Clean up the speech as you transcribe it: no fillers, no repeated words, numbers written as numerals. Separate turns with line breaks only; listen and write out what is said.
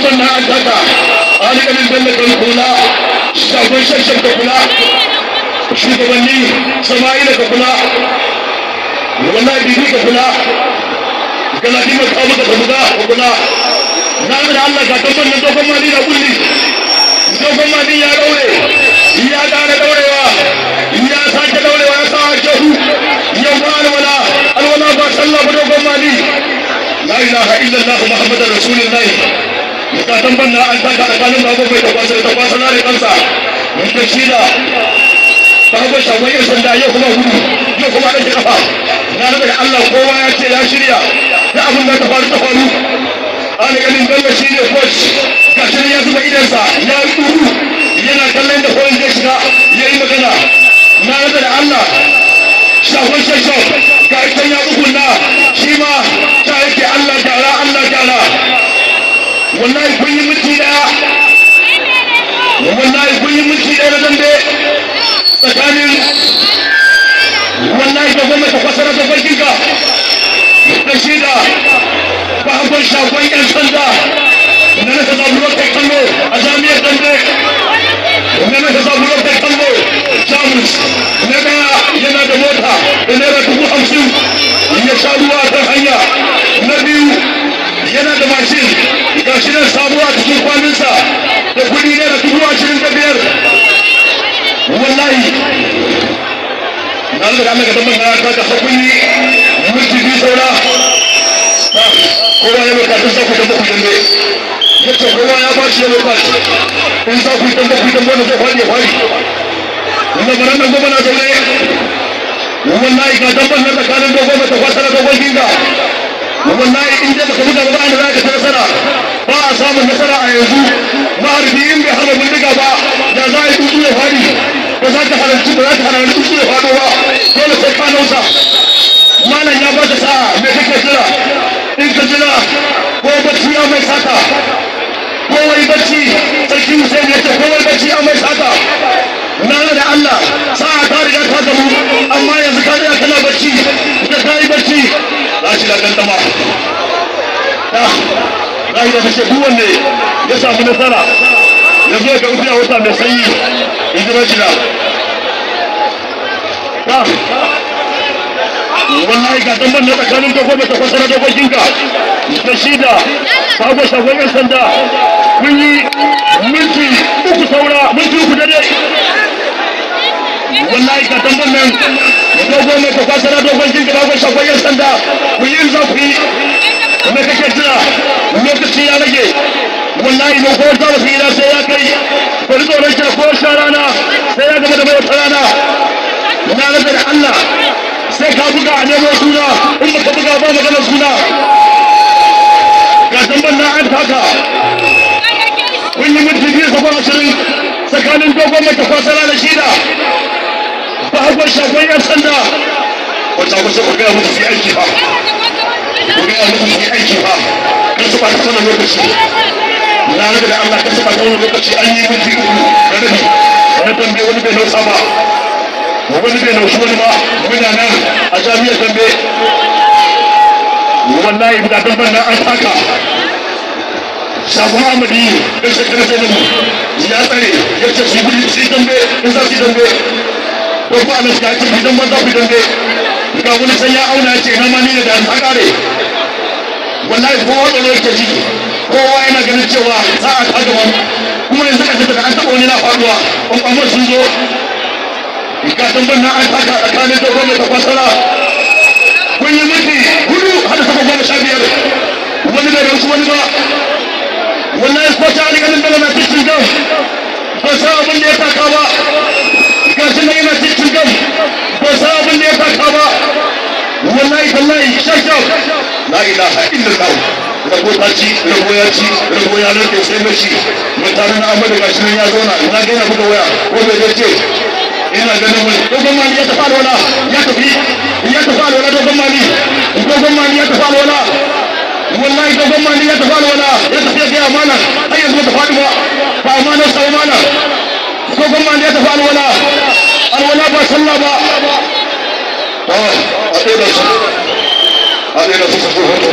damban na an taka alƙalin bello kan kula shagon shashshaf ka kula shugabanni sama'ila ka kula wallahi bibi ka kula galadi ma kawo ka buga ka kula na da Allah ga damban nan dogon mali na kulli dogon mali ya daure ya ƙara daurewa ya sake daurewa ya sa jahu ya ba alwala alwala ba sallah ba dogon mali la ilaha illallah muhammadar rasulullah ga damban na an taka tsakanin babu mai takwasa da takwasa na da kansa da shi da babu shagon yan sanda yau kuma gudu yau kuma ɗauke kafa na da Allah kowa ya ce ya shirya da abin da ta faru ta faru alƙalin bello shi ne coach gashi ya zuba idansa ya yi yana kallon da koyon zai shiga ya yi magana na rasa da Allah shafon shashaf ga ita ya tsugunna shi ma ta yake Allah gyara Allah gyara wallahi kun yi minti daya wallahi kun yi minti daya na dambe tsakanin wallahi da gwamnati kwasara da barkinka da shi da bahagon shagon yan sanda na nasa zaburar kai kallo a jami'ar dambe na nasa zaburar kai kallo jamus na daya yana da mota da ₦50,000 ya sha ruwa kan hanya na biyu yana da mashin ga shi nan sabuwa cikin kwaninsa da kudi ₦25,000 wallahi na da Allah ga damban na ta da hakunni minti biyu saura kowa ya lokacin za ku damba ku dambe yace kowa ya ba shi ya lokaci in za ku damba ku damba na zai faɗi ya faɗi lamarin nan goma na zaune wallahi ga damban nan tsakanin dogon mai takwasa da dogon ginga wallahi in dai baka buga ba da za ka ci nasara ba a samun nasara a yanzu maharbi in bai harba bindiga ba da za a yi tsuntsu ya faɗi ba za ka halarci ba za ka halarci tsuntsu ya faɗo ba dole sai ka nausa malam ya ba ta sa'a me kake jira in ka jira ko bacci ya mai sata ko wai bacci sarki Hussein ya ce ko wai bacci ya mai sata na da Allah sa'a ta riga ta gamu amma yanzu ka riga kana bacci da ka yi bacci za shi da gandama ta za shi da kashe duk wanda ya samu nasara ya zo ga ufiya wata mai sanyi in ji rajina ta wallahi ga damban na tsakanin dogon mai takwasa na dogon ginga da shi da babu shagon yan sanda kun yi minti uku saura minti uku dare wallahi ga damban nan dogon mai takwasa na dogon ginga babu shagon yan sanda kun yi za ku yi me kake jira lokaci ya rage wallahi ne ko za su yi sai ya kai bari tsoron shi ko sha rana sai ya gama da mai wata rana na rasa da Allah sai ka buga a nemo suna in baka buga ba magana suna ga damban na an taka kun yi minti biyu sakon ashirin tsakanin dogon mai takwasara da shida bahagon shagon yan sanda wata kusa ku gaya musu su yi aiki fa ku gaya musu su yi aiki fa kan su ɓata wannan lokaci na rabu da Allah kan su ɓata wannan lokaci an yi minti uku da rabi na dambe wani bai nausa ba wani bai naushi wani ba muna nan a jami'ar dambe wallahi ga damben nan an taka shagon amadi ɗan shekarar zainabu ya tsare ya ce su gudu su yi dambe in za su yi dambe ko ko anas ya ce idan ban za ku dambe ga wani sai ya auna ya ce ina ma ni ne da an kare wallahi kowa tsoro yake ji kowa yana ganin cewa za a taka wani kuma yanzu ka da an taɓa wani na faruwa ƙwanƙwamar sun zo ga damben nan an taka tsakanin dogon mai takwasara kun yi minti hudu hada saba 15 wani bai rausu wani ba wallahi ko ta alƙalin dala na cikin gam ba sa abin da ya taka ba ga shi nan yana cikin gam ba sa abin da ya taka ba wallahi tallahi shashaf la ilaha illallah rabo ta ci rabo ya ci rabo ya rage sai mashi mutanen na amma daga shi nan ya zauna na ga yana buga waya ko bai ce ina ganin wani dogon mali ya tafi alwala ya tafi ya tafi alwala dogon mali dogon mali ya tafi alwala wallahi dogon mali ya tafi alwala ya tafi ya gaya mana har yanzu ba ta faɗi ba ba amana sa mana dogon mali ya tafi alwala alwala ba sallah ba to a ɗaya da su a ɗaya da su su hoto.